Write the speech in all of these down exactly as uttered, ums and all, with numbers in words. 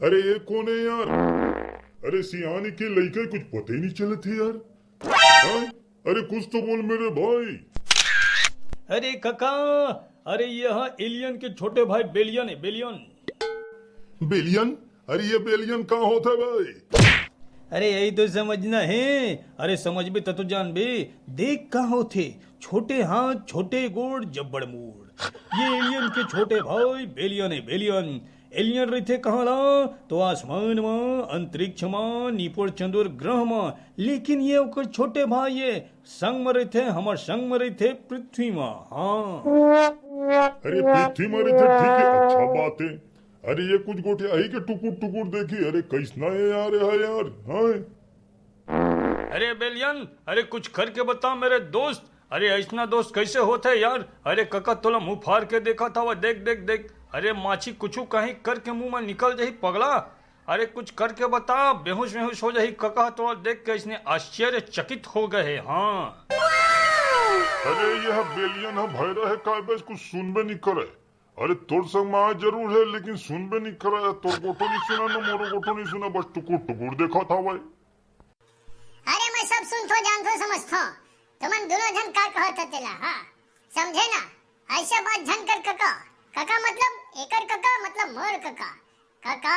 अरे ये कौन है यार? अरे सियानी के लइका, कुछ पता ही नहीं चलत है यार। हाँ? अरे कुछ तो बोल मेरे भाई। अरे कका, अरे ये हा एलियन के छोटे भाई बेलियन है, बेलियन। बेलियन? अरे ये बेलियन का होता है भाई? अरे यही तो समझना है। अरे समझ भी त तो जान भी। देख का होथे, छोटे हाथ, छोटे गोड़, जब्बड़ मूड़। ये एलियन के छोटे भाई बेलियन है, बेलियन। एलियन रहिथे कहाँ ला? तो आसमान म, अंतरिक्ष म, निपोर चंदुर ग्रह म। लेकिन ये ओकर छोटे भाई ये संग म रहिथे, हमर संग म रहिथे पृथ्वी म। हाँ। अरे पृथ्वी म रहिथे, ठीक है, अच्छा बात है। अरे ये कुछ गोठियाही के टुकुर टुकुर देखी, अरे कैसना है यार, है यार, हाँ। अरे बेलियन, अरे कुछ करके बता मेरे दोस्त। अरे ऐसना दोस्त कैसे होत है यार? अरे कका तोला मुंह फाड़ के देखत हवा, देख देख देख। अरे माछी कुछु कहीं करके मुंह में निकल जाही पगला। अरे कुछ करके बता, बेहोश वेहोश हो जाही कका तोला देख के ऐसने आश्चर्यचकित हो गए है। हाँ। अरे यह बेलियन ह भैरा है का बे, कुछ सुनबे नहीं करे। अरे तोर संग में आए जरूर है लेकिन सुनबे नहीं करे। तोर गोठो नहीं सुना ना मोरो गोठो नहीं सुना, बस टुकुर टुकुर देखत हवा। अरे मैं सब सुनथो, जानथो, समझथो। तुमन दोनों झन का कहत हो तेला, हाँ? समझे ना? ऐसे बात झन कर कका। कका मतलब एकर कका, मतलब मोर कका। कका,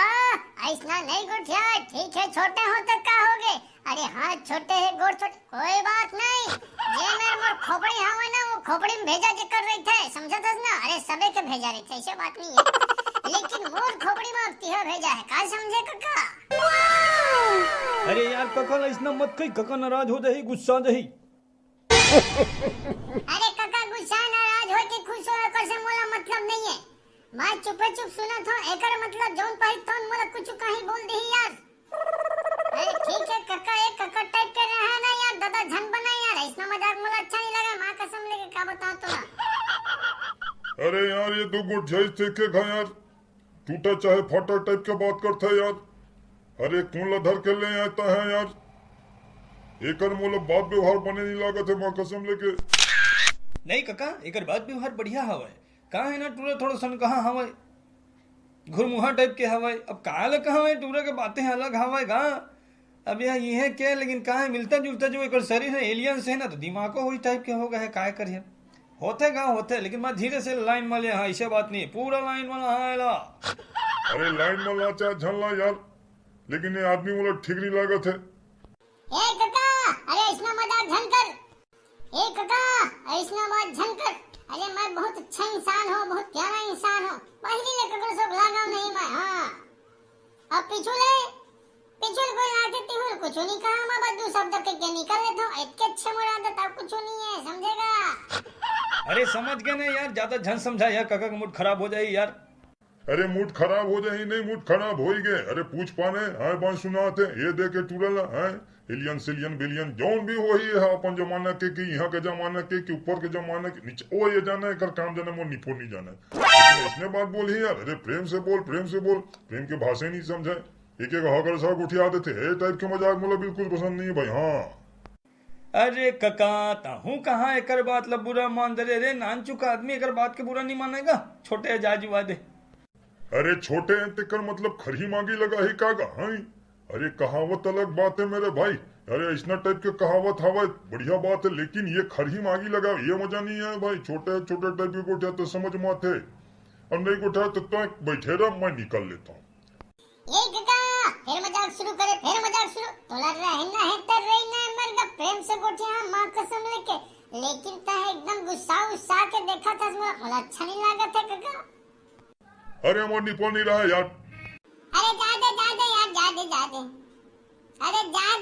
ऐसना नहीं गोठिया, ठीक है, छोटे हो तो का हो गए? अरे हाँ, छोटे है, गोड़ छोटे, कोई बात नहीं। जे मेर मोर खोपड़ी हवे ना, वो खोपड़ी में भेजा जेकर रहिथे, समझत हस ना? अरे सबे के भेजा रहिथे, ऐसे बात नहीं है। लेकिन मोर खोपड़ी में तिहा भेजा है, का समझे कका? अरे यार कका ला ऐसना मत कही, कका नाराज हो जाही, गुस्सा जाही। अरे कका गुस्सा नाराज होए के खुश हो, एकर से मोला मतलब नहीं है। मैं चुपे चुप सुनत हूँ, एकर मतलब जौन पाही तौन मोला कुछ कहीं बोल दही यार। अरे ठीक है कका, एक कका टाइप के रहे ना यार, दादा झन बना यार, ऐसना मजाक मोला अच्छा नहीं लगा, माँ कसम लेके का बताओ तोला। अरे यार ये दो गोठियाही देखे घा यार, टूटा चाहे फाटा टाइप के बात करता है यार। अरे कौन ला धर के ले आता है यार? एकर मोला बात व्यवहार बने नहीं लागत है, माँ कसम लेके। नहीं कका, एकर बात व्यवहार बढ़िया हवय। का है ना टूरा थोड़ा सन कहा हवय, घुरमुहा टाइप के हवय। अब का ले कहा हवय, टूरा के बातें अलग हवय गा। अब यह इहे के, लेकिन का है, मिलता जुलता जो एकर शरीर है एलियन से है ना, तो दिमागो वही टाइप के हो गए है, काय करिए। होथे गा होथे, लेकिन मैं धीरे से लाइन में ले, हाँ, ऐसे बात नहीं, पूरा लाइन में ला, हाँ, ला। अरे लाइन में ला चाहे झन ला यार, लेकिन ये आदमी मोला ठीक नहीं लागत है। ए कका, अरे ऐसना मजाक झन कर। ए कका, ऐसना बात झन कर। अरे मैं बहुत अच्छा इंसान हूँ, बहुत प्यारा इंसान हूँ। पहली ले ककरो से घुला गाँव नहीं मैं, हाँ। अब पीछू ले, पीछू ले कोई लाके तिहुल कुछ नहीं कहा, मैं बस दो शब्द के, के निकल लेता हूँ। इतके अच्छे मुराद था, कुछ नहीं है, समझेगा? अरे समझ गए ना यार, ज्यादा झन समझा यार, कका का मूड खराब हो जाए यार। अरे मूड खराब हो जाए, नहीं मूड खराब हो ही गए। अरे पूछ पाने, हाँ बात सुनाते, ये दे के टूरल, हाँ। एलियन सेलियन बेलियन जौन भी वही है अपन जमाना के, कि यहाँ के जमाना के, कि ऊपर के जमाना के, नीचे, ओ ये जाना है, कर काम जाना, मोर निपो नहीं जाना है। लेकिन इसने बात बोल ही यार, अरे प्रेम से बोल, प्रेम से बोल, प्रेम के भाषा ही नहीं समझे। एक एक हगर सा गोठिया देते, ए टाइप के मजाक मोला बिल्कुल पसंद नहीं है भाई। हाँ। अरे कका, तहूँ कहाँ एकर बात ला बुरा मान दे रे, रे नानचुक आदमी एकर बात के बुरा नहीं मानेगा, छोटे जाजुआ दे। अरे छोटे हैं तेकर मतलब खरही मांगी लगा ही का गा, हैं? अरे कहावत अलग बात है मेरे भाई। अरे ऐसना टाइप के कहावत हवा, बढ़िया बात है, लेकिन ये खरही मांगी लगा, ये मजा नहीं है भाई। छोटे छोटे टाइप के गोठिया तो समझ मात है, और नहीं गोठिया तो तैं बैठे रह, मैं निकल लेता हूँ। ए कका, फिर मजाक शुरू करे, फिर मजाक शुरू। तोला रहना है तो रहना है मर गा, प्रेम से गोठिया, हाँ, माँ कसम लेके। लेकिन तैं एकदम गुस्सा उस्सा के देखा था, मोला, मोला अच्छा नहीं लागत है कका। अरे मोर निपो नहीं रहा यार। अरे जा दे, जा दे यार, जा दे, जा दे। अरे जा